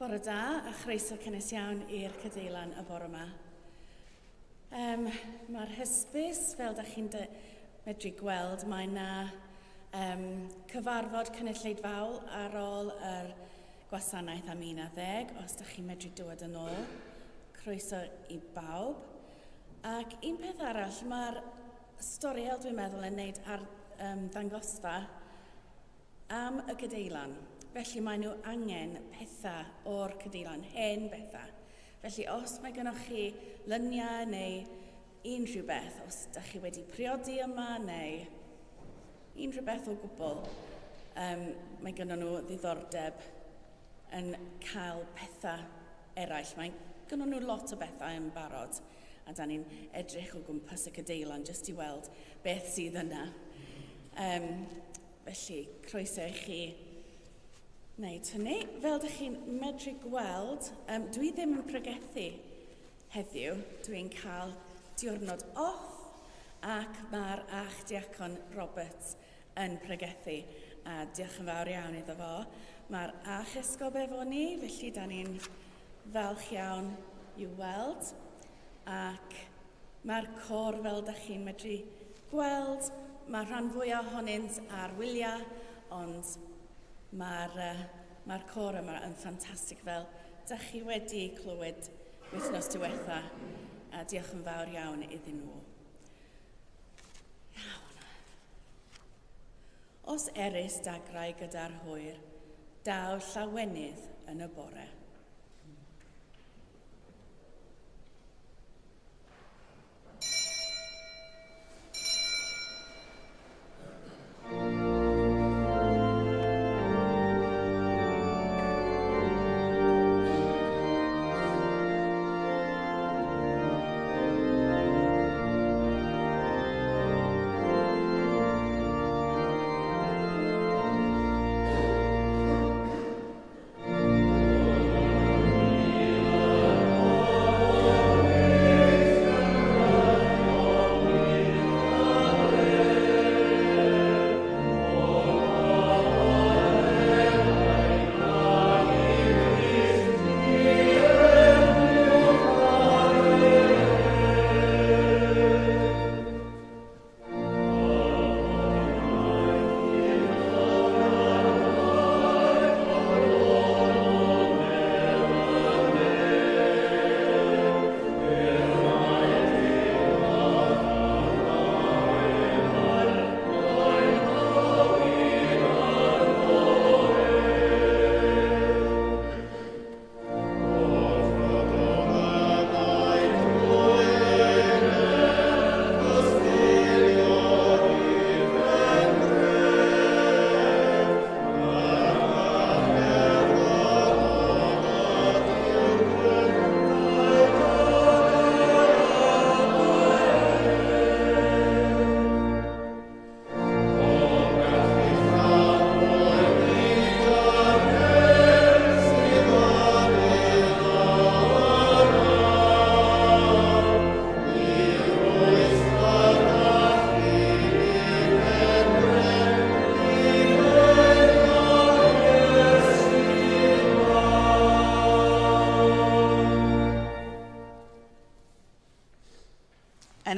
Bore da a chroeso cynnes iawn i'r Cadeilan y bore yma. Um, Mae'r hysbys, fel da chi'n medru gweld, mae yna um, cyfarfod cynulleidfaol ar ôl yr gwasanaeth am 11, os da chi'n medru dod yn ôl. Croeso i bawb. Ac un peth arall, mae'r storiel dwi'n meddwl yn neud ar um, ddangosfa am y Cadeilan. Felly maen nhw angen pethau o'r Cadeilan, hen bethau. Felly os mae gennych chi lyniau neu unrhyw beth, os ydych chi wedi priodi yma neu unrhyw beth o gwbl, um, mae gennym nhw ddiddordeb yn cael pethau eraill. Mae gennym nhw lot o bethau yn barod a da ni'n edrych o gwmpas y cadeilan jyst i weld beth sydd yna. Um, felly, croeso i chi wneud hynny. Fel ydych chi'n medru gweld, um, dwi ddim yn pregethu heddiw. Dwi'n cael diwrnod off ac mae'r Archddiacon Roberts yn pregethu. A diolch yn fawr iawn iddo fo. Mae'r Archesgob efo ni, felly da ni'n falch iawn i'w weld. Ac mae'r côr, fel da chi'n medru gweld, mae rhan fwyaf ohonynt ar wyliau, ond mae'r uh, mae côr yma yn ffantastig fel da chi wedi clywed wythnos diwetha. A diolch yn fawr iawn iddyn nhw. Iawn. Os erys dagrau gyda'r hwyr, daw llawenydd yn y bore.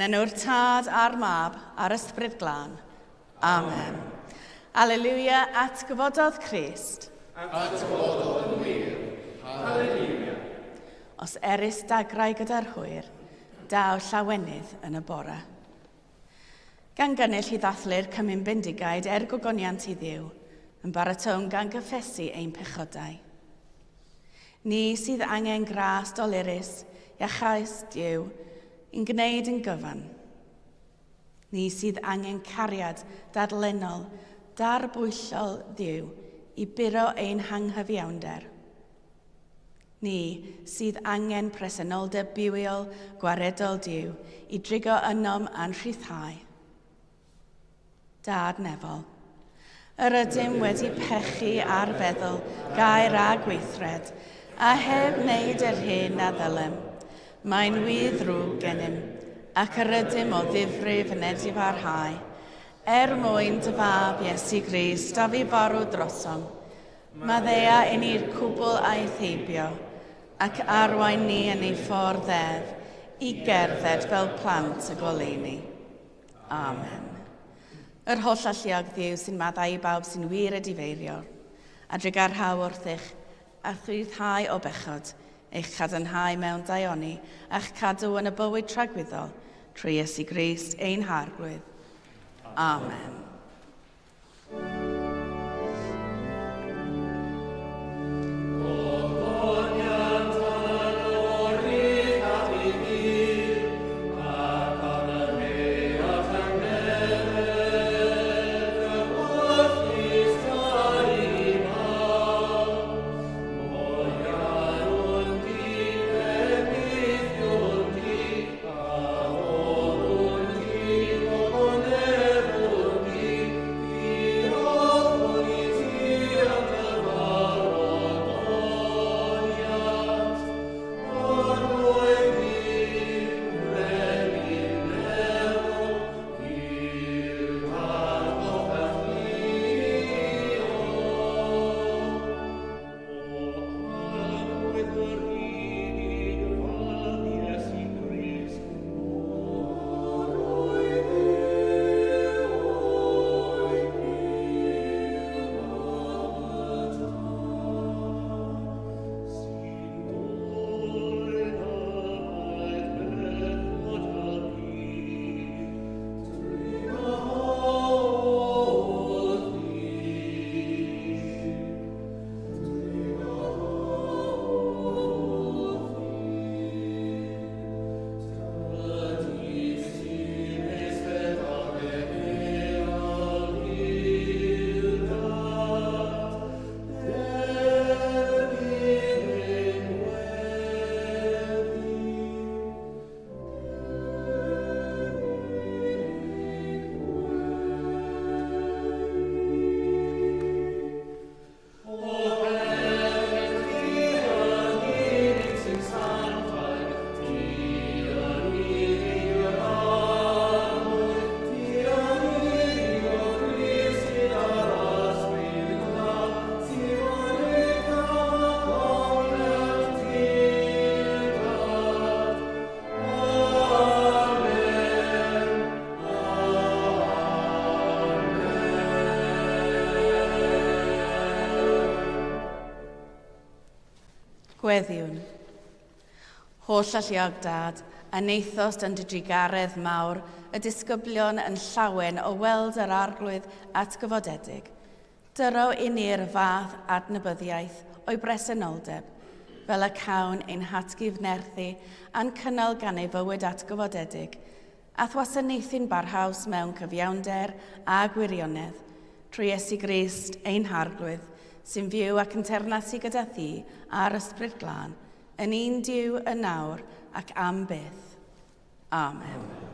Yn enw'r Tad a'r Mab a'r Ysbryd Glân. Amen. Aleluia, atgyfododd Crist. Atgyfododd yn wir. Haleluia. Os erys dagrau gyda'r hwyr, daw llawenydd yn y bore. Gan gynnull i ddathlu'r cymun bendigaid er gogoniant i Dduw, yn baratown gan gyffesu ein pechodau. Ni sydd angen gras dolurus, iachais Duw, i'n gwneud yn gyfan. Ni sydd angen cariad dadlennol, darbwyllol Dduw i buro ein hanghyfiawnder. Ni sydd angen presenoldeb bywiol, gwaredol Duw i drigo ynom a'n rhyddhau. Dad nefol. Yr ydym wedi pechu ar feddwl, gair a gweithred, a heb wneud yr hyn a ddylem. Mae'n wir ddrwg gennym, ac yr ydym o ddifrif yn edifarhau, er mwyn dy fab Iesu Grist a fu farw drosom. Maddea i ni'r cwbl aeth heibio, ac arwain ni yn ei ffordd ef, i gerdded fel plant y goleuni. Amen. Yr holl alluog Dduw sy'n maddau i bawb sy'n wir edifeirio, a drugarhau wrthych, a rhyddhau o bechod, eich cadarnhau mewn daioni, a'ch cadw yn y bywyd tragwyddol, trwy Iesu Grist ein Harglwydd. Amen. Gweddiwn. Holl alluog Dad, a wnaethost yn dy drugaredd mawr y disgyblion yn llawen o weld yr Arglwydd atgyfodedig. Dyro i ni'r fath adnabyddiaeth o'i bresenoldeb, fel y cawn ein hatgyfnerthu a'n cynnal gan ei fywyd atgyfodedig, a'th wasanaethu'n barhaus mewn cyfiawnder a gwirionedd, trwy Iesu Grist ein Harglwydd, sy'n fyw ac yn teyrnasu gyda thi a'r Ysbryd Glân, yn un Duw yn nawr ac am byth. Amen.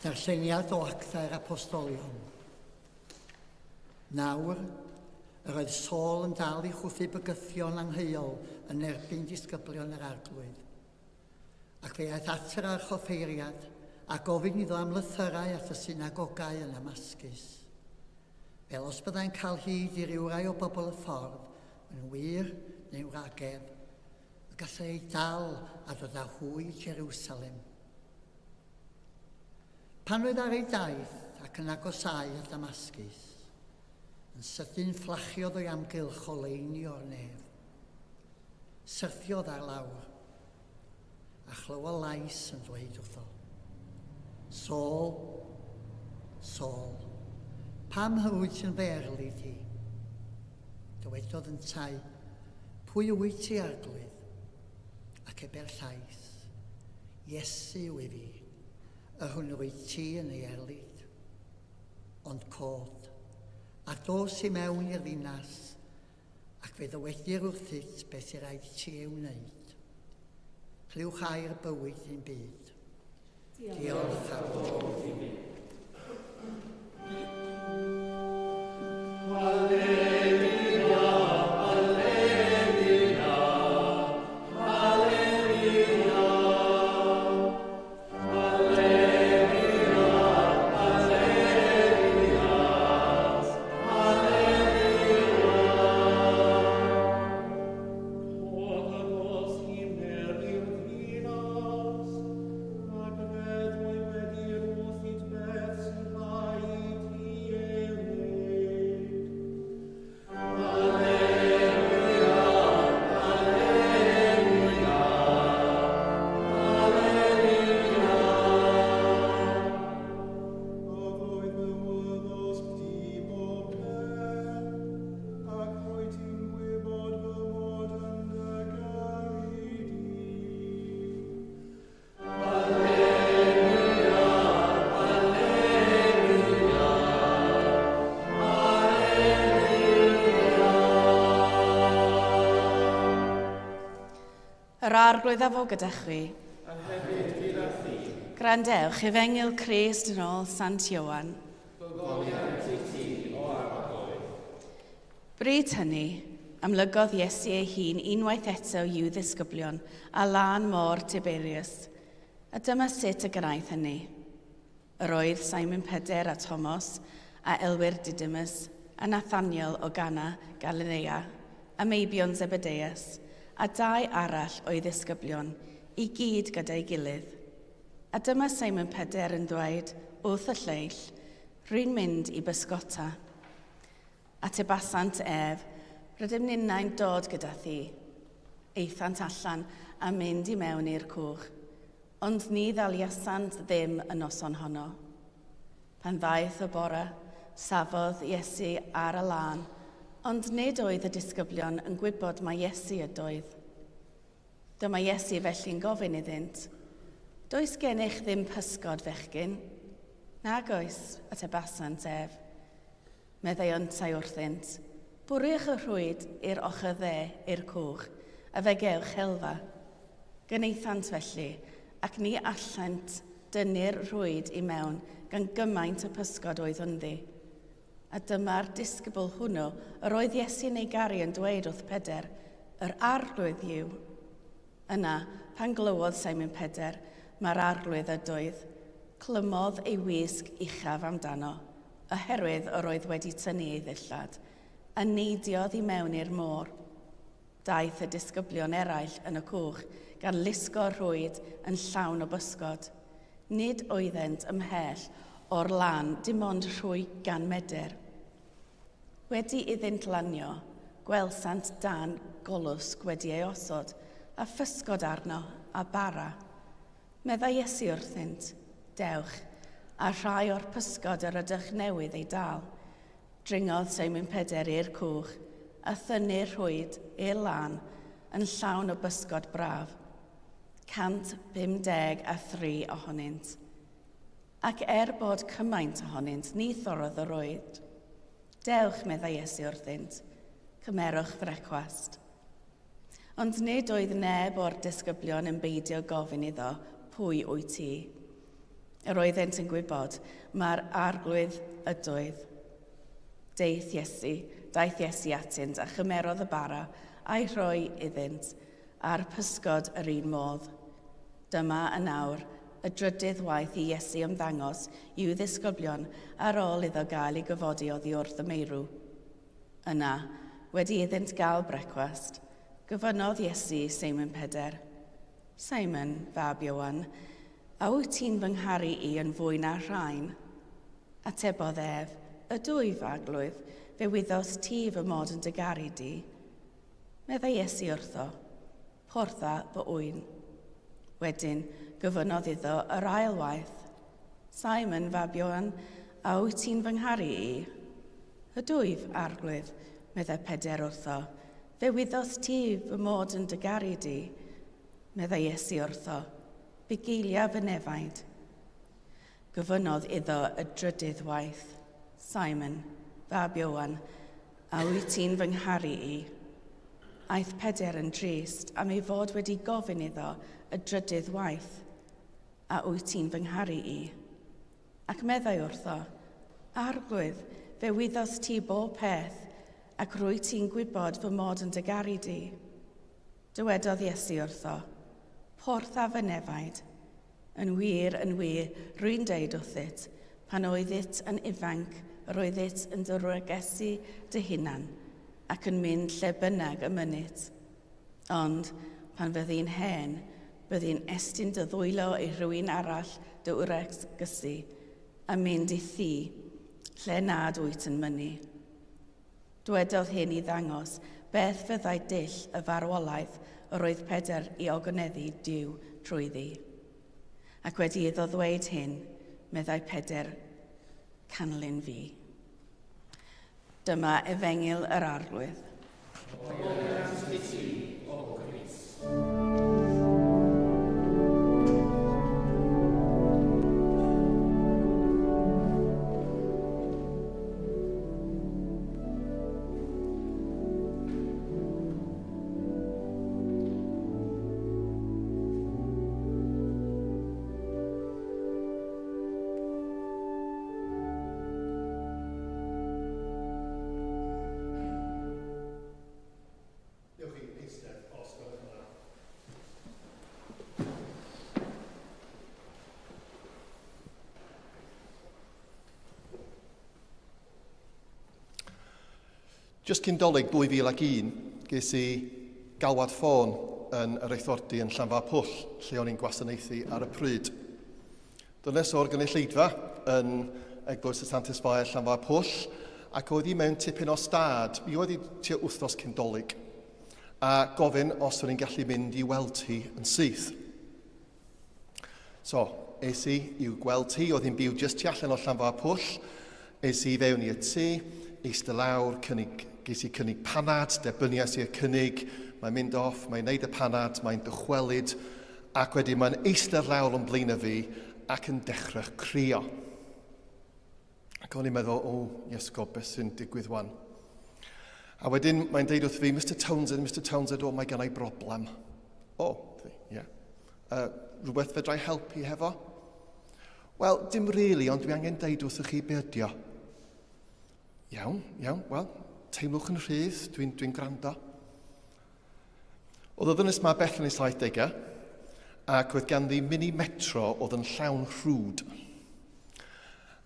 Darlleniad o Actau'r Apostolion. Nawr, yr oedd Saul yn dal i chwthu bygythion angheuol yn erbyn disgyblion yr Arglwydd. Ac fe aeth at yr archoffeiriad a gofyn iddo am lythyrau at y synagogau yn Namascus. Fel os byddai'n cael hyd i rywrai o bobl y ffordd, yn wir neu'n wragedd, y gallai eu dal a dod â hwy i Jerusalem. Pan oedd ar ei daith ac yn agosáu at Ddamascus, yn sydyn fflachiodd o'i amgylch oleuni o'r nef. Syrthiodd ar lawr, a chlywodd lais yn dweud wrtho, Saul, Saul, pam wyt yn fy erlid i? Dywedodd yntau, Pwy wyt ti, Arglwydd? Ac ebe'r llais, Iesu yw fi, yr hwn yr wyt ti yn ei erlid. Ond cod, a dos i mewn i'r ddinas, ac fe ddywedir wrthyt beth sy'n rhaid i ti ei wneud. Clywch air bywyd i'n byd. Diolch am ddod i mi. Yr Arglwydd a fo gyda chwi. A hefyd gyda thi. Gwrandewch, Efengyl Crist yn ôl Sant Ioan. Gogoniant i ti, o Arglwydd. Bryd hynny, amlygodd Iesu ei hun unwaith eto i'w ddisgyblion a lan môr Tiberius, a dyma sut y gwnaeth hynny. Yr oedd Simon Pedr a Tomos, a elwir Didymus, a Nathaniel o Gana, Galilea, a meibion Zebedeus, a dau arall o'i ddisgyblion, i gyd gyda'i gilydd. A dyma Simon Pedr yn dweud wrth y lleill, Rwy'n mynd i bysgota. Atebasant ef, Rydym ninnau'n dod gyda thi. Aethant allan a mynd i mewn i'r cwch, ond ni ddaliasant ddim y noson honno. Pan ddaeth y bore, safodd Iesu ar y lân, ond nid oedd y disgyblion yn gwybod mai Iesu ydoedd. Dyma Iesu felly'n gofyn iddynt, Does gennych ddim pysgod, fechgyn? Nag oes, atebasant ef. Meddai yntau wrthynt, Bwriwch y rhwyd i'r ochr dde i'r cwch, a fe gewch helfa. Gwnaethant felly, ac ni allent dynnu'r rhwyd i mewn gan gymaint y pysgod oedd ynddi. A dyma'r disgybl hwnnw yr oedd Iesu'n ei garu yn dweud wrth Pedr, Yr Arglwydd yw. Yna, pan glywodd Simon Pedr mai'r Arglwydd ydoedd, clymodd ei wisg uchaf amdano, oherwydd yr oedd wedi tynnu ei ddillad, a neidiodd i mewn i'r môr. Daeth y disgyblion eraill yn y cwch, gan lusgo'r rhwyd yn llawn o bysgod. Nid oeddent ymhell o'r lan, dim ond rhwy gan medr. Wedi iddynt lanio, gwelsant dan golwsg wedi ei osod, a physgod arno, a bara. Meddai Iesu wrthynt, Dewch, a rhai o'r pysgod yr ydych newydd eu dal. Dringodd Simon Pedr i'r cwch a thynnu'r rhwyd i'r lan yn llawn o bysgod braf, 153 ohonynt. Ac er bod cymaint ohonynt, ni thorrodd y rwyd. Dewch, meddai Iesu wrthynt, cymerwch frecwast. Ond nid oedd neb o'r disgyblion yn beidio gofyn iddo, pwy wyt ti? Yr oeddent yn gwybod mae'r arglwydd ydoedd. Deith Iesu, daeth Iesu atynt a chymerodd y bara a'i rhoi iddynt, a'r pysgod yr un modd. Dyma yn awr y drydydd waith i Iesu ymddangos i'w ddisgyblion ar ôl iddo gael ei gyfodi oddi wrth y meirw. Yna, wedi iddynt gael brecwast, gofynnodd Iesu i Seimon Pedr, Simon, fab Ioan, a wyt ti'n fy ngharu i yn fwy na'r rhain? Atebodd ef, Ydw i, f'arglwydd, fe wyddost ti fy mod yn dy garu di. Meddai Iesu wrtho, Portha fy ŵyn. Wedyn, gofynnodd iddo yr ail waith, Simon, fab Ioan, a wyt ti'n fy ngharu i? Ydwyf, Arglwydd, meddai Pedr wrtho, fe wyddost ti fy mod yn dy garu di. Meddai Iesu wrtho, Bugeilia fy nefaid. Gofynnodd iddo y drydydd waith, Simon, fab Ioan, a wyt ti'n fy ngharu i? Aeth Pedr yn drist am ei fod wedi gofyn iddo y drydydd waith, A wyt ti'n fy ngharu i? Ac meddai wrtho, Arglwydd, fe wyddost ti bob peth, ac rwyt ti'n gwybod fy mod yn dy garu di. Dywedodd Iesu wrtho, Portha fy nefaid. Yn wir, yn wir, rwy'n deud wrthyt, pan oeddyt yn ifanc, yr oeddyt yn dy wregesu dy hunan, ac yn mynd lle bynnag y mynit. Ond, pan fyddi'n hen, byddi'n estyn dy ddwylo i rhywun arall dy wrecsgysu, a mynd i thŷ lle nad wyt yn mynnu. Dwedodd hyn i ddangos beth fyddai dull y farwolaeth yr oedd Pedr i ogoneddu Duw trwyddi. Ac wedi iddo ddweud hyn, meddai Pedr, Canlyn fi. Dyma Efengyl yr Arglwydd. Ogoniant i ti, O Grist. Newch chi eistedd os gwelwch yn dda. Just cyn Dolig 2001, ges i galwad ffôn yn yr Eithordy yn Llanfairpwll, lle o'n i'n gwasanaethu ar y pryd. Dynes o'r gynulleidfa yn Eglwys y Santes Fair Llanfairpwll, ac oedd hi mewn tipyn o stad. Mi oedd hi tua wythnos cyn Dolig, a gofyn os o'n i'n gallu mynd i weld hi yn syth. So, es i i'w gweld hi, oedd hi'n byw jyst tu allan o Llanfairpwll. Es i fewn i'r tŷ, eistedd lawr, cynnig, ges i cynnig panad, derbyniais i'r cynnig, mae'n mynd off, mae'n neud y panad, mae'n dychwelyd, ac wedyn mae'n eistedd lawr o'n blaenau fi ac yn dechrau crio. Ac o'n i'n meddwl, o, oh, Iesgob, beth sy'n digwydd wan? A wedyn mae'n deud wrth fi, Mr Townsend, Mr Townsend, o, mae gen i broblem. O, oh, ie. Yeah. Rhywbeth fedrai helpu hefo? Wel, dim really, ond dwi angen deud wrthych chi be ydi o. Iawn, iawn, wel, teimlwch yn rhydd, dwi'n dwi gwrando. Oedd y ddynes ma bell yn ei 70au, ac oedd ganddi mini metro oedd yn llawn rhwd.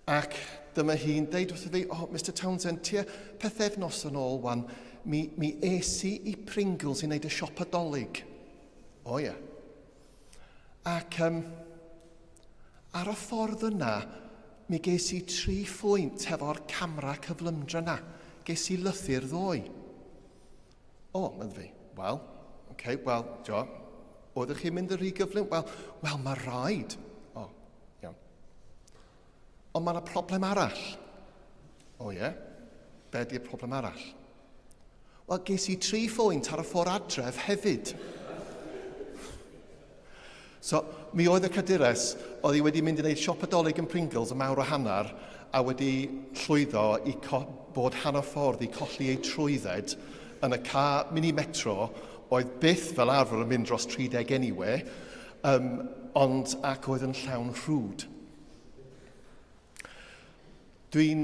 Ac dyma hi'n deud wrtho fi, oh, Mr Townsend, tua pethefnos yn ôl wan, mi, mi es i i Pringles i wneud y siop adolyg. O oh, ie. Yeah. Ac um, ar y ffordd yna, mi ges i tri phwynt hefo'r camera cyflymdra yna. Ges i lythyr ddoe. O, oh, medde fi, wel, oce, okay, wel, jo, oeddech chi'n mynd yn rhy gyflym? Wel, wel, mae rhaid. O, oh, iawn. Ond mae yna problem arall. O oh, ie, yeah. be di'r problem arall? Wel, ges i tri phwynt ar y ffordd adref hefyd. So, mi oedd y cadures, oedd hi wedi mynd i wneud siop adolyg yn Pringles y mawr o hanner, a wedi llwyddo i bod hanner ffordd i colli ei trwydded yn y car mini metro oedd byth fel arfer yn mynd dros 30 anyway, um, ond ac oedd yn llawn rhwd. Dwi'n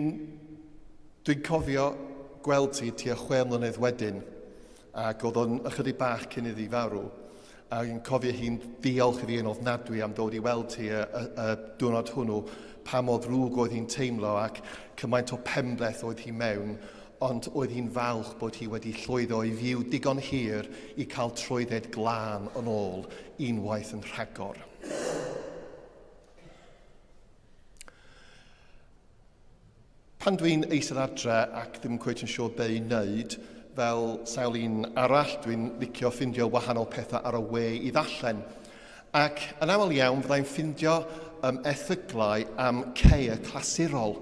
dwi cofio gweld ti tua chwe mlynedd wedyn, ac oedd o'n ychydig bach cyn iddi farw, a yn cofio hi'n diolch i fi yn ofnadwy am dod i weld ti y, y, y diwrnod hwnnw, pa mor ddrwg oedd hi'n teimlo ac cymaint o penbleth oedd hi mewn, ond oedd hi'n falch bod hi wedi llwyddo i fyw digon hir i cael trwydded glân yn ôl unwaith yn rhagor. Pan dwi'n eistedd adre ac ddim yn cweit yn siŵr be i wneud, fel sawl un arall, dwi'n licio ffindio wahanol pethau ar y we i ddarllen. Ac yn aml iawn fyddai'n ffindio um, erthyglau am ceir clasurol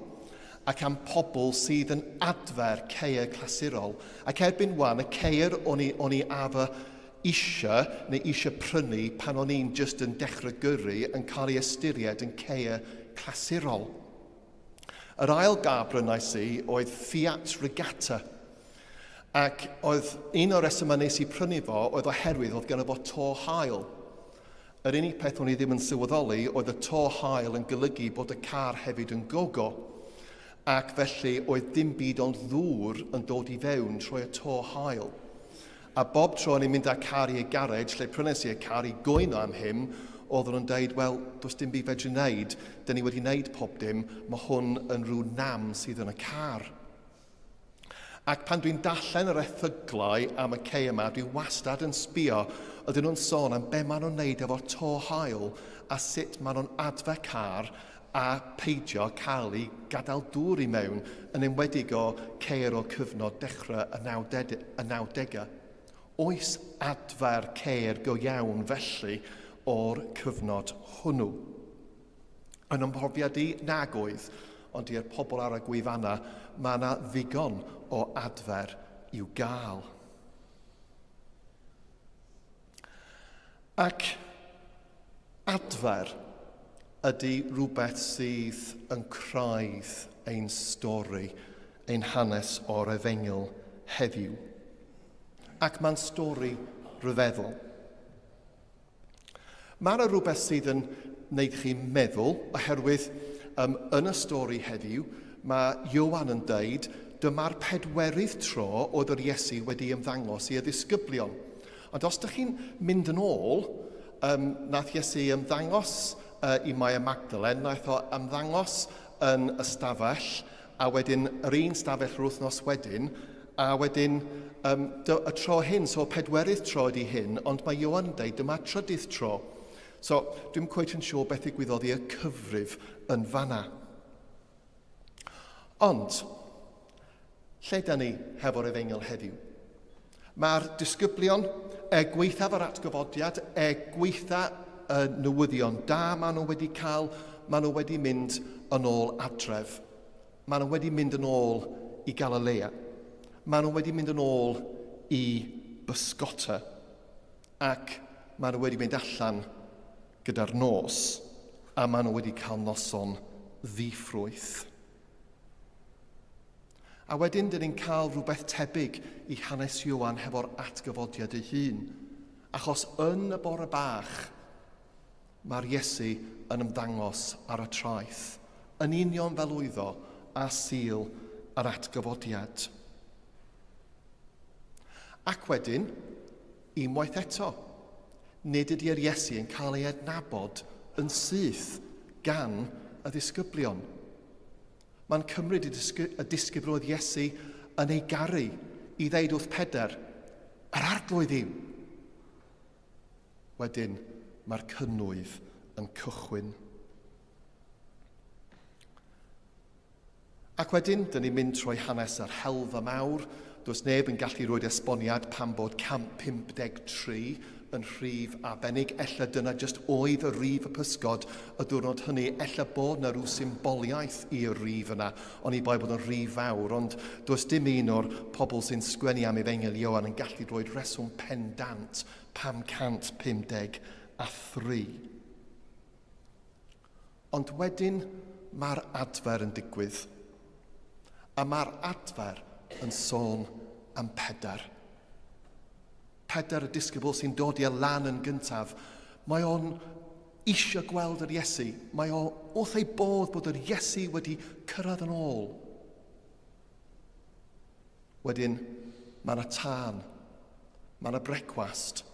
ac am pobl sydd yn adfer ceir clasurol. Ac erbyn wan, y ceir o'n i, o'n i ar fy eisiau neu eisiau prynu pan o'n i'n jyst yn dechrau gyrru yn cael ei ystyried yn ceir clasurol. Yr ail gar brynais i oedd Fiat Regatta. Ac oedd un o'r resymau nes i prynu fo oedd oherwydd oedd gynno fo to haul. Yr unig peth o'n i ddim yn sylweddoli oedd y to haul yn golygu bod y car hefyd yn gogo. Ac felly oedd dim byd ond ddŵr yn dod i fewn trwy y to haul. A bob tro o'n i'n mynd â car i y garej lle prynes i y car i gwyno am hyn, oedden nhw'n deud, wel, does dim byd fedru wneud, dyn ni wedi wneud pob dim, mae hwn yn rhyw nam sydd yn y car. Ac pan dwi'n darllen yr erthyglau am y cei yma, dwi wastad yn sbio, ydyn nhw'n sôn am be maen nhw'n wneud efo'r to haul a sut maen nhw'n adfer car a peidio cael ei gadael dŵr i mewn, yn enwedig o ceir o cyfnod dechrau y nawdegau. Oes adfer ceir go iawn felly o'r cyfnod hwnnw? Yn ymhrofiad i, nag oedd, ond i'r pobl ar y gwefannau, mae yna ddigon o adfer i'w gael. Ac adfer ydy rhywbeth sydd yn craidd ein stori, ein hanes o'r efengyl heddiw. Ac mae'n stori ryfeddol. Mae yna rhywbeth sydd yn wneud chi meddwl, oherwydd um, yn y stori heddiw, mae Ioan yn deud, dyma'r pedwerydd tro oedd yr Iesu wedi ymddangos i y ddisgyblion. Ond os ydych chi'n mynd yn ôl, um, nath Iesu ymddangos uh, i Maia Magdalen, nath o ymddangos yn ystafell, a wedyn yr un stafell yr wythnos wedyn, a wedyn um, y tro hyn, so pedwerydd tro ydy hyn, ond mae Ioan yn dweud dyma trydydd tro. So, dwi'n cweit yn siŵr beth ddigwyddodd i'r cyfrif yn fanna. Ond, lle da ni hefo'r efengyl heddiw? Mae'r disgyblion, er gwaethaf yr atgyfodiad, er gwaetha y newyddion da maen nhw wedi cael, maen nhw wedi mynd yn ôl adref. Maen nhw wedi mynd yn ôl i Galilea. Maen nhw wedi mynd yn ôl i bysgota. Ac maen nhw wedi mynd allan gyda'r nos, a maen nhw wedi cael noson ddiffrwyth. A wedyn, dyn ni'n cael rhywbeth tebyg i hanes Ioan hefo'r atgyfodiad ei hun. Achos yn y bore bach, mae'r Iesu yn ymddangos ar y traeth, yn union fel oedd o a Sul yr atgyfodiad. Ac wedyn, unwaith eto, nid ydy'r Iesu yn cael ei adnabod yn syth gan y ddisgyblion. Mae'n cymryd y, disgy, y disgybl oedd Iesu yn ei garu i ddeud wrth Pedr, yr arglwydd yw. Wedyn, mae'r cynnwydd yn cychwyn. Ac wedyn, dyn ni'n mynd trwy hanes yr helfa mawr. Does neb yn gallu rhoid esboniad pam bod 153 yn rhif arbennig. Ella dyna jyst oedd y rif y pysgod y diwrnod hynny. Ella bod na rhyw symboliaeth i'r rif yna, oni bai bod yn rhif fawr. Ond does dim un o'r pobl sy'n sgwennu am Efengyl Ioan yn gallu rhoid reswm pendant pam 153. Ond wedyn mae'r adfer yn digwydd. A mae'r adfer yn sôn am Pedr. Pedr y disgybl sy'n dod i lan yn gyntaf. Mae o'n... eisiau gweld yr Iesu. Mae o wrth ei bodd bod yr Iesu wedi cyrraedd yn ôl. Wedyn, mae yna tân, mae yna brecwast.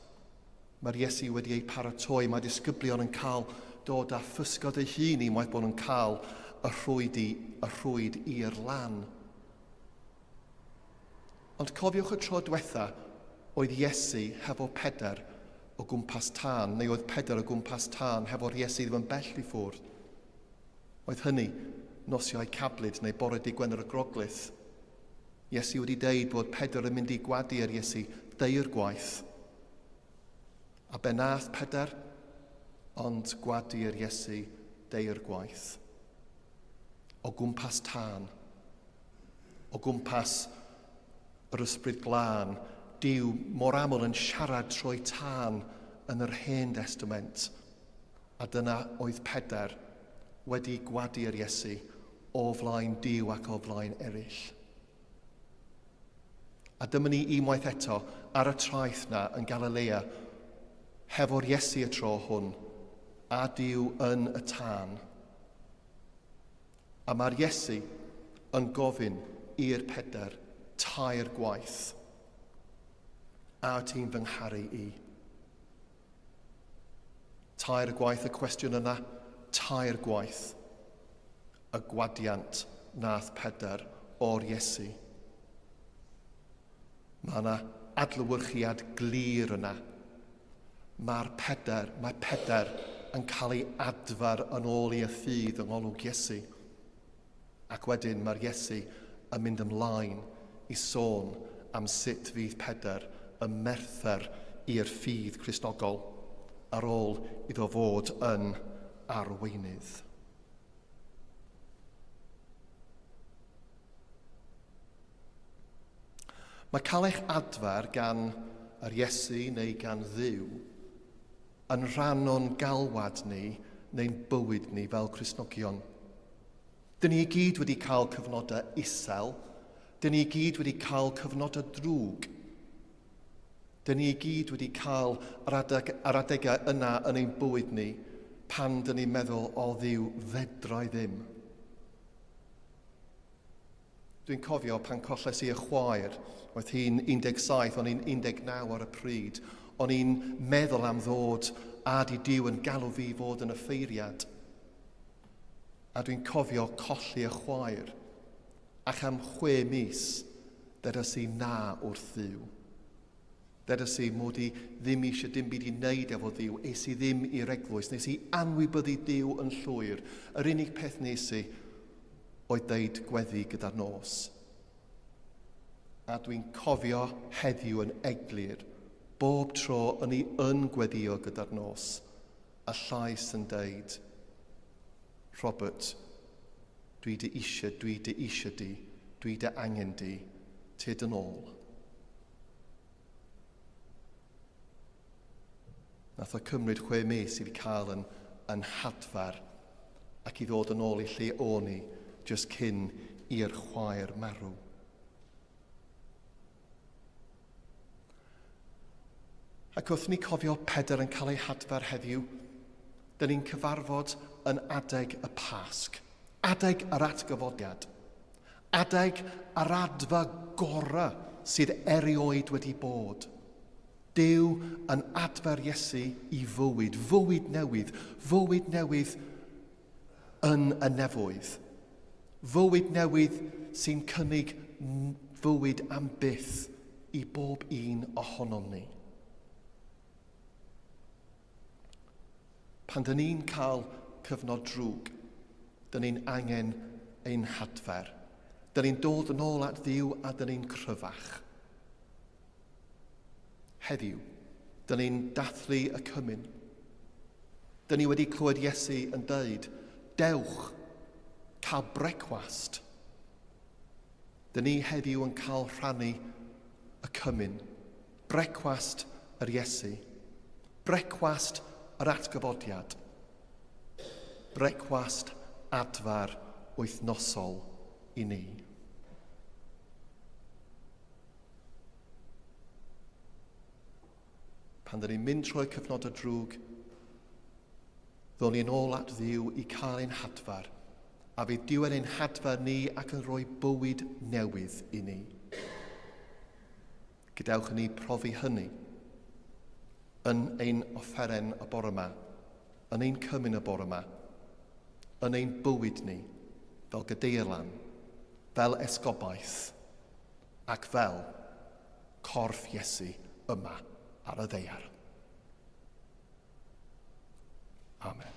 Mae'r Iesu wedi ei paratoi, mae disgyblion yn cael dod â physgod ei hun unwaith bod nhw'n cael y rhwyd, i, y rhwyd i'r lan. Ond cofiwch y tro diwetha oedd Iesu hefo Pedr o gwmpas tân, neu oedd Pedr o gwmpas tân hefo'r Iesu ddim yn bell i ffwrdd. Oedd hynny nos Iau Cablyd neu bore Dydd Gwener y Groglith. Iesu wedi deud bod Pedr yn mynd i gwadu ar Iesu deir gwaith. A be nath Pedr? Ond gwadu ar Iesu deir gwaith. O gwmpas tân. O gwmpas yr Ysbryd Glân, Duw mor aml yn siarad trwy tân yn yr Hen Destament. A dyna oedd Pedr wedi gwadu yr Iesu o flaen Duw ac o flaen eraill. A dyma ni unwaith eto ar y traeth na yn Galilea, hefo'r Iesu y tro hwn, a Duw yn y tân. A mae'r Iesu yn gofyn i'r Pedr tair gwaith, A ti'n fy ngharu i? Tair gwaith y cwestiwn yna, tair gwaith y gwadiant nath Pedr o'r Iesu. Mae yna adlewyrchiad glir yna. Mae'r Pedr, mae Pedr yn cael ei adfer yn ôl i y ffydd yng ngolwg Iesu. Ac wedyn mae'r Iesu yn mynd ymlaen i sôn am sut fydd Pedr yn merthyr i'r ffydd Cristnogol ar ôl iddo fod yn arweinydd. Mae cael eich adfer gan yr Iesu neu gan Dduw yn rhan o'n galwad ni neu'n bywyd ni fel Cristnogion. Dyn ni i gyd wedi cael cyfnodau isel, dyn ni i gyd wedi cael cyfnodau drwg. Dyn ni i gyd wedi cael yr, adeg, yr adegau yna yn ein bywyd ni pan dyn ni'n meddwl, o Dduw, fedra i ddim. Dwi'n cofio pan colles i y chwaer, oedd hi'n 17, o'n i'n 19 ar y pryd. O'n i'n meddwl am ddod a di Duw yn galw fi fod yn offeiriad. A dwi'n cofio colli y chwaer, ac am chwe mis, ddedes i na wrth Dduw. Ddedes i mod i ddim eisiau dim byd i wneud efo Dduw, es i ddim i'r eglwys, nes i anwybyddu Duw yn llwyr. Yr unig peth nes i oedd deud gweddi gyda'r nos. A dwi'n cofio heddiw yn eglur, bob tro yn i yn gweddio gyda'r nos, a llais yn deud, Robert, dwi dy eisiau, dwi dy eisiau di, dwi dy angen di, tyd yn ôl. Nath o cymryd chwe mis i fi cael yn, yn hadfer ac i ddod yn ôl i lle o'n i jyst cyn i'r chwaer marw. Ac wrth ni cofio Pedr yn cael ei hadfer heddiw, dyn ni'n cyfarfod yn adeg y Pasg, adeg yr atgyfodiad. Adeg yr adfa gorau sydd erioed wedi bod. Duw yn adfer Iesu i fywyd, fywyd newydd, fywyd newydd yn y nefoedd. Fywyd newydd sy'n cynnig fywyd am byth i bob un ohonom ni. Pan dyn ni'n cael cyfnod drwg, dyn ni'n angen ein hadfer. Dyn ni'n dod yn ôl at Dduw a dyn ni'n cryfach. Heddiw, dyn ni'n dathlu y cymun. Dyn ni wedi clywed Iesu yn dweud, dewch, cael brecwast. Dyn ni heddiw yn cael rhannu y cymun. Brecwast yr Iesu. Brecwast yr atgyfodiad. Brecwast adfer wythnosol i ni. Pan dyn ni'n mynd trwy cyfnod o drwg, Ddown ni yn ôl at Dduw i cael ein hadfer, a fydd Duw yn ein hadfer ni ac yn rhoi bywyd newydd i ni. Gadewch i ni profi hynny yn ein offeren y bore yma, yn ein cymun y bore yma, yn ein bywyd ni, fel gadeirlan, fel esgobaeth, ac fel corff Iesu yma ar y ddaear. Amen.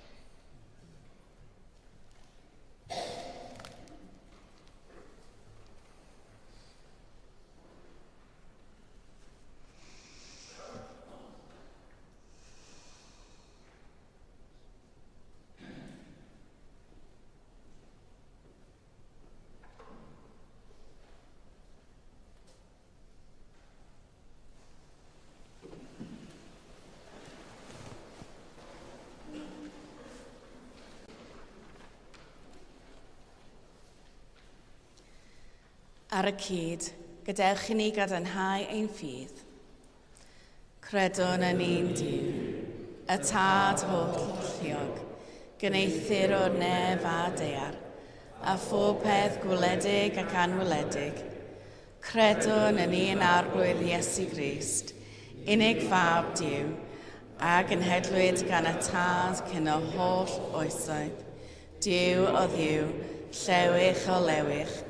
Ar y cyd, gadewch i ni gadarnhau ein ffydd. Credwn yn un Duw, y Tad holl-alluog, gwneuthur o'r nef a daear, a phob peth gwledig ac anweledig. Credwn yn un Arglwydd Iesu Grist, unig Fab Duw, a genhedlwyd gan y Tad cyn y holl oesoedd, Duw o Dduw, llewych o lewych,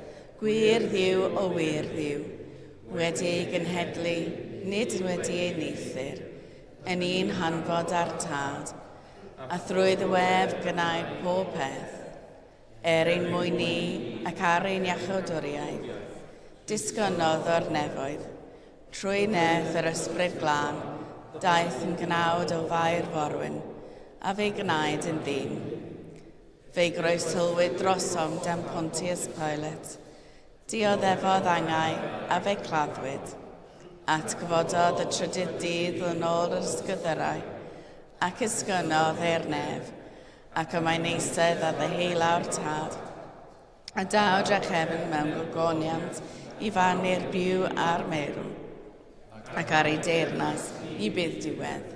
gwir Dduw o wir Dduw, wedi ei genhedlu, nid wedi ei wneuthur, yn un hanfod â'r Tad, a thrwy ddwef gynnau pob peth, er ein mwyn ni ac ar ein iachawdwriaeth, disgynnodd o'r nefoedd, trwy nerth yr Ysbryd Glân, daeth yn gnawd o Fair Forwyn, a fe'i gwnaed yn ddyn. Fe'i groesholwyd drosom dan Pontius Pilate. Dioddefodd angau, a fe'i claddwyd. Atgyfododd y trydydd dydd yn ôl yr ysgrythurau, ac esgynnodd i'r nef, ac y mae'n eistedd ar ddeheulaw'r Tad. A daw drachefn mewn gogoniant i farnu'r byw a'r meirw, ac ar ei deyrnas ni bydd diwedd.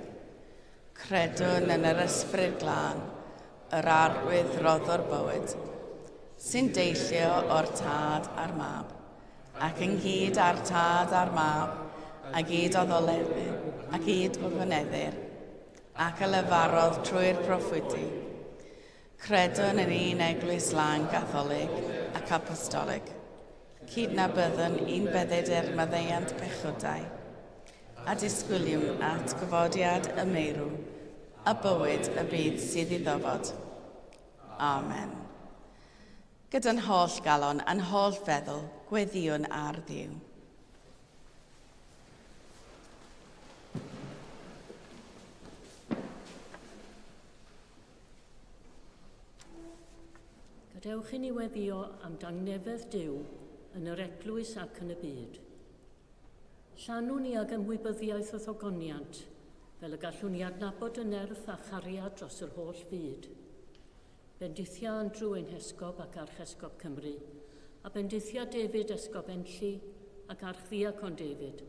Credwn yn yr Ysbryd Glân, yr Arglwydd roddwr bywyd, sy'n deillio o'r Tad a'r Mab, ac ynghyd â'r Tad a'r Mab, a gyd oddoleddir, a gyd gogoneddir, ac a lefarodd trwy'r proffwydi. Credwn yn un Eglwys Lân Gatholig ac Apostolig. Cydnabyddwn un beddyd er maddeuant pechodau, a disgwyliwn at gyfodiad y meirw a bywyd y byd sydd i ddyfod. Amen. Gyda'n holl galon a'n holl feddwl, gweddïwn ar Dduw. Gadewch i ni weddïo am dangnefedd Duw yn yr eglwys ac yn y byd. Llanw ni ag ymwybyddiaeth o ddogoniant, fel y gallwn ni adnabod y nerth a chariad dros yr holl fyd. Bendithia Andrew ein Hesgob ac Archesgob Cymru, a bendithia David Esgob Enlli ac Archddiacon David,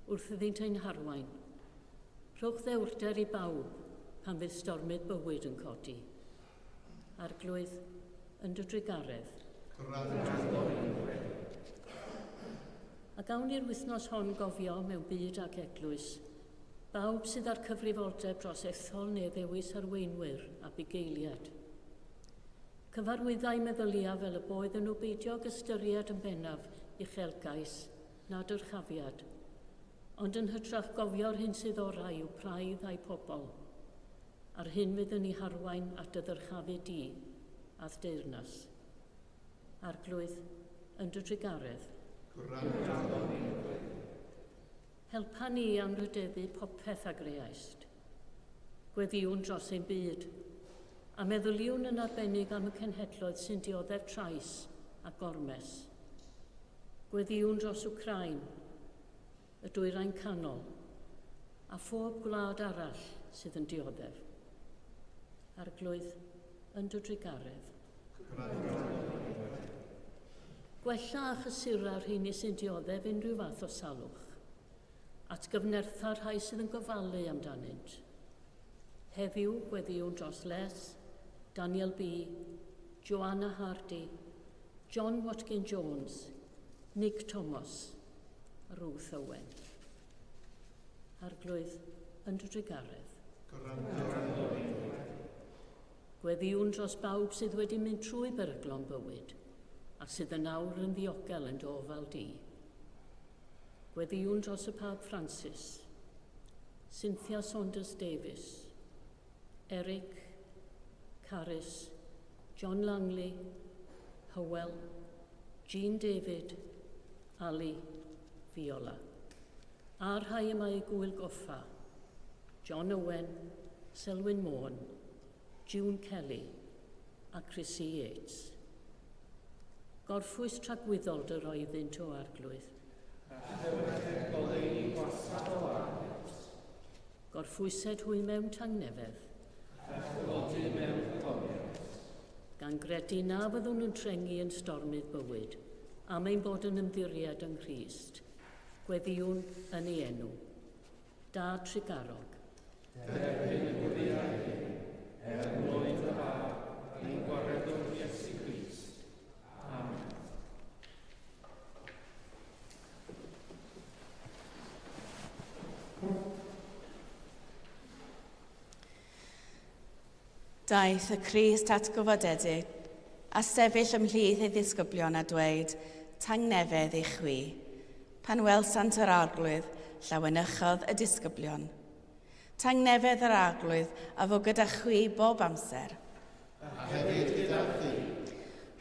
wrth iddynt ein harwain. Rhowch ddewrder i bawb pan fydd stormydd bywyd yn codi. Arglwydd, yn dy drugaredd. A gawn ni'r wythnos hon gofio mewn byd ac eglwys, bawb sydd â'r cyfrifoldeb dros ethol neu ddewis arweinwyr a bugeiliaid. Cyfarwyddai meddylia fel y boedden nhw beidio ag ystyried yn bennaf uchelgais na dyrchafiad, Ond yn hytrach gofio'r hyn sydd orau i'w praidd a'u pobl, a'r hyn fydd yn eu harwain at dy ddyrchafu di a'th deyrnas. Arglwydd, yn dy drugaredd. Gwrando ni'n gweddi. Helpa ni i anrhydeddu popeth a greaist. Gweddïwn dros ein byd, a meddyliwn yn arbennig am y cenhedloedd sy'n dioddef trais a gormes. Gweddïwn dros Wcráin, y Dwyrain Canol, a phob gwlad arall sydd yn dioddef. Arglwydd, yn dy drugaredd. Gwella a chysura'r rheini sy'n dioddef unrhyw fath o salwch. Atgyfnertha'r rhai sydd yn gofalu amdanynt. Heddiw gweddïwn dros Les, Daniel B, Joanna Hardy, John Watkin Jones, Nick Thomas, Ruth Owen. Arglwydd, yn dy drugaredd. Gweddïwn dros bawb sydd wedi mynd trwy beryglon bywyd ac sydd yn awr yn ddiogel yn dy ofal di. Gweddïwn dros y Pab Francis, Cynthia Saunders Davies, Eric, Carys, John Langley, Hywel, Jean David, Ali, Viola. A'r rhai y mae eu gŵyl goffa, John Owen, Selwyn Môn, June Kelly a Chrissy Yates. Gorffwys tragwyddol dy roi iddynt o Arglwydd. A llewyrched goleuni gwastadol arnynt. Gorffwysed hwy mewn tangnefedd. A chylodi mewn gogoniant. Gan gredu na fyddwn yn trengu yn stormydd bywyd, am ein bod yn ymddiried yng Nghrist. Gweddïwn yn ei enw. Dad trugarog. Derbyn y gweddïau hyn, er mwyn dy Fab, ein Gwaredwr Iesu Grist. Amen. Daeth y Crist atgyfodedig a sefyll ymhlith ei ddisgyblion a dweud, Tangnefedd i chwi. Pan welsant yr Arglwydd, llawenychodd y disgyblion. Tangnefedd yr Arglwydd a fo gyda chwi bob amser. A hefyd gyda thi.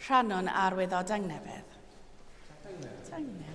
Rhannwn arwydd o dangnefedd. Tangnefedd.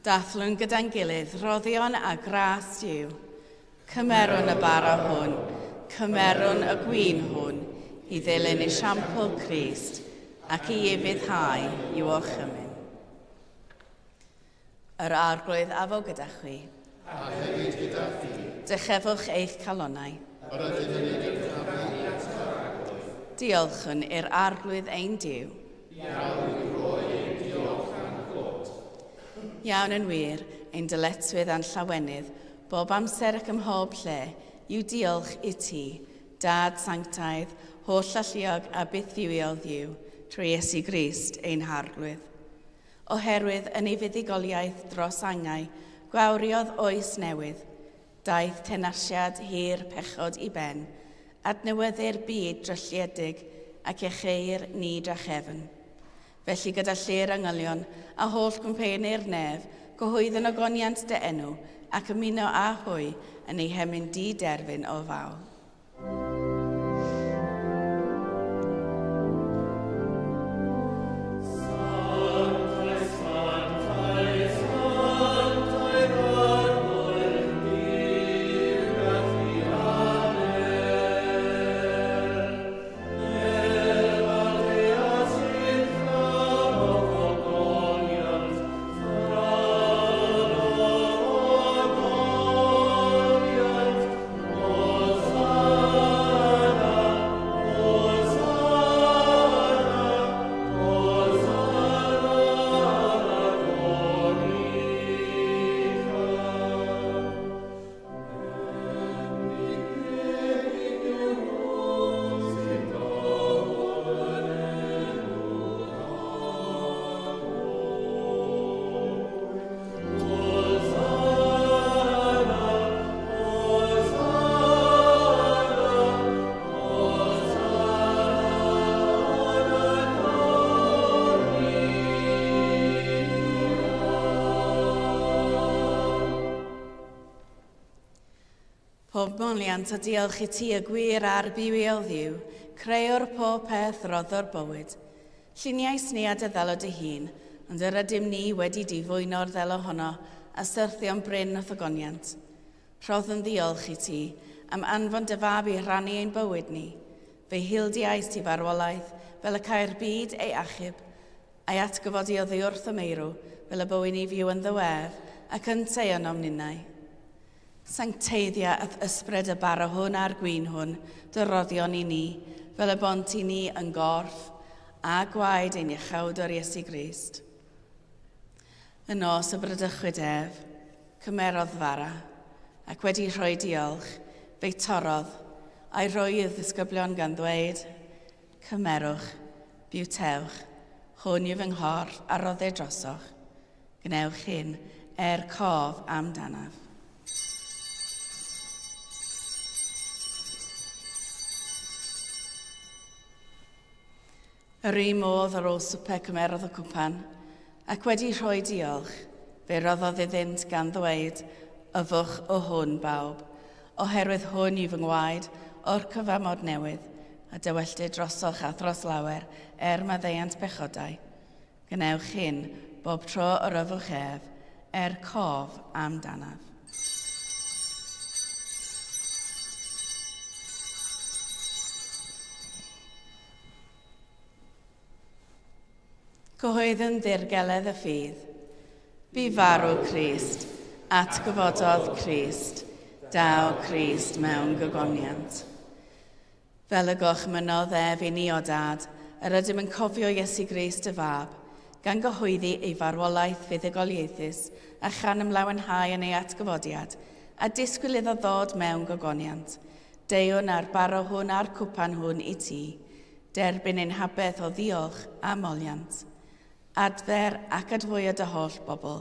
Dathlwn gyda'n gilydd roddion a gras Duw. Cymerwn y bara hwn, cymerwn y gwin hwn, i ddilyn esiampl Crist. ac i ufuddhau i'w orchymyn. Yr Arglwydd a fo gyda chwi. A hefyd gyda thi. Dychefwch eich calonnau. Yr ydym yn ei dyrchafu at yr Arglwydd. Diolchwn i'r Arglwydd ein Duw. Iawn yw rhoi ein diolch a'n clod. Iawn yn wir, ein dyletswydd a'n llawenydd, bob amser ac ym mhob lle, yw diolch i ti, Dad sanctaidd, holl-alluog a bythfywiol Dduw, trwy Iesu Grist ein Harglwydd. Oherwydd yn ei fuddugoliaeth dros angau, gwawriodd oes newydd. Daeth tenasiad hir pechod i ben, adnewyddu'r byd drylliedig ac iacheuir ni drachefn. Felly gyda lle'r angylion a holl gwmpeini'r nef, cyhoeddwn ogoniant dy enw ac ymuno â hwy yn eu hemyn di-derfyn o fawl. Pob moliant a diolch i ti y gwir a'r bywiol Dduw, creuwr pob peth, roddwr bywyd. Lluniais ni a dy ddelo dy hun, ond yr ydym ni wedi difwyno'r ddelo honno a syrthio'n brin wrth ogoniant. Rhoddwn ddiolch i ti am anfon dy fab i rhannu ein bywyd ni. Fe hildiais ti farwolaeth fel y cai'r byd ei achub, a'i atgyfodi oddi wrth y meirw fel y bywyn ni fyw ynddo ef ac yntau ynom ninnau. Sancteiddia a'th ysbryd y bara hwn a'r gwin hwn, dy roddion i ni, fel y bont i ni yn gorff a gwaed ein Iachawdwr Iesu Grist. Y nos y bradychwyd ef, cymerodd fara, ac wedi rhoi diolch, fe'i torrodd, a'i rhoi i'w ddisgyblion gan ddweud, Cymerwch, bywtewch, hwn yw fy nghorff a roddir drosoch. Gwnewch hyn er cof amdanaf. Yr un modd ar ôl swper cymerodd y cwpan, ac wedi rhoi diolch, fe roddodd iddynt gan ddweud, Yfwch o hwn, bawb, oherwydd hwn yw fy ngwaed o'r cyfamod newydd, a dywelltir drosoch a thros lawer er maddeuant pechodau. Gwnewch hyn bob tro yr yfwch ef, er cof amdanaf. Cyhoeddwn ddirgeledd y ffydd. Bu farw Crist, atgyfododd Crist, daw Crist mewn gogoniant. Fel y gorchmynnodd ef i ni o Dad, yr ydym yn cofio Iesu Grist y Fab, gan gyhoeddi ei farwolaeth fuddugoliaethus a chan ymlawenhau yn ei atgyfodiad, a disgwyl iddo ddod mewn gogoniant. Deuwn â'r bara hwn a'r cwpan hwn i ti, derbyn ein habeth o ddiolch a moliant. Adfer ac adfwyo dy holl bobl,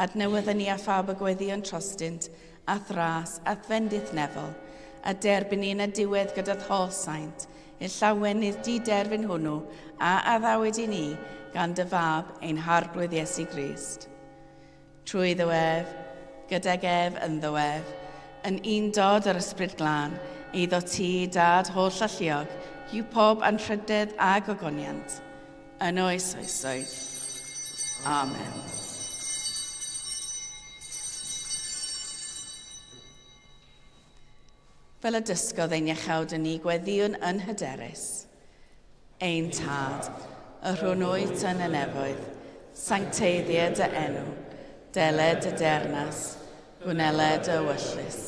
adnewydda ni a phawb y gweddïwn trostynt, a'th ras, a'th fendith nefol, a derbyn ni yn y diwedd gyda'th holl saint, i'r llawenydd di-derfyn hwnnw a addawyd i ni gan dy Fab, ein Harglwydd Iesu Grist. Trwy ddo ef, gydag ef ynddo ef, yn undod yr Ysbryd Glân, eiddo ti, Dad holl alluog, yw pob anrhydedd a gogoniant, yn oes oesoedd. Amen. Fel y dysgodd ein iachawd yn ni, gweddïwn yn hyderus. Ein Tad, y rhwn wyt yn y nefoedd, sancteiddied dy enw, deled y deyrnas, gwneled y wyllys,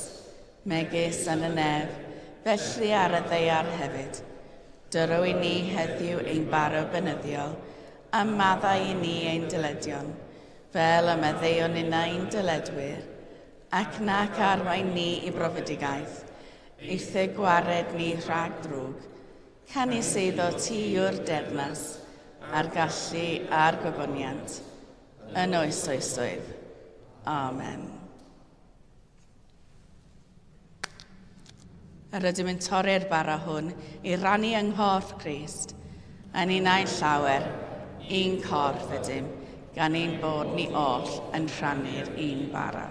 megis yn y nef, felly ar y ddaear hefyd. Dyro i ni heddiw ein bara beunyddiol, a maddau i ni ein dyledion, fel y maddeuon ninnau i'n dyledwyr, ac nac arwain ni i brofedigaeth, eithr gwared ni rhag drwg. Canys eiddo ti yw'r deyrnas, a'r gallu a'r gogoniant, yn oes oesoedd. Amen. Yr ydym yn torri'r bara hwn i rannu yng nghorff Crist, yn unau llawer, un corff ydym, gan ein bod ni oll yn rhannu'r un bara.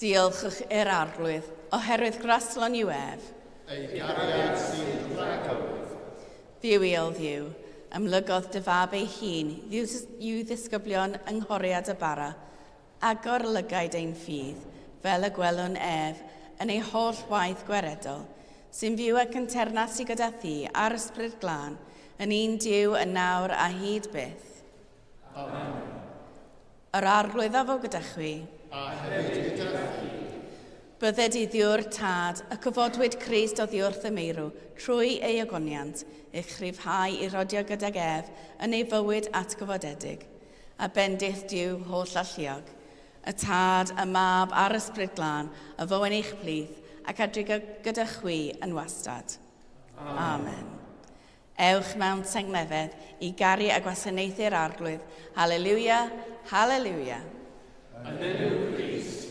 Diolchwch i'r Arglwydd, oherwydd graslon yw ef. Ei gariad sy'n dragywydd. Dduwiol Dduw, amlygodd dy fab ei hun i'w ddisgyblion yng nghoriad y bara, agor lygaid ein ffydd, fel y gwelwn ef yn ei holl waith gweredol, sy'n fyw ac yn teyrnasu gyda thi a'r Ysbryd Glân, yn un Duw yn nawr a hyd byth. Amen. Yr Arglwydd a fo gyda chwi. A hefyd gyda thi. Bydded i Dduw'r Tad, y cyfodwyd Crist oddi wrth y meirw, trwy ei ogoniant, eich rhyddhau i rodio gydag ef yn ei fywyd atgyfodedig. A bendith Duw holl alluog, y Tad, y Mab a'r Ysbryd Glân, a fo yn eich plith, ac a drigo gyda chwi yn wastad. Amen. Amen. Ewch mewn tangnefedd i garu a gwasanaethu'r Arglwydd. Haleluia, haleluia. Yn enw Crist.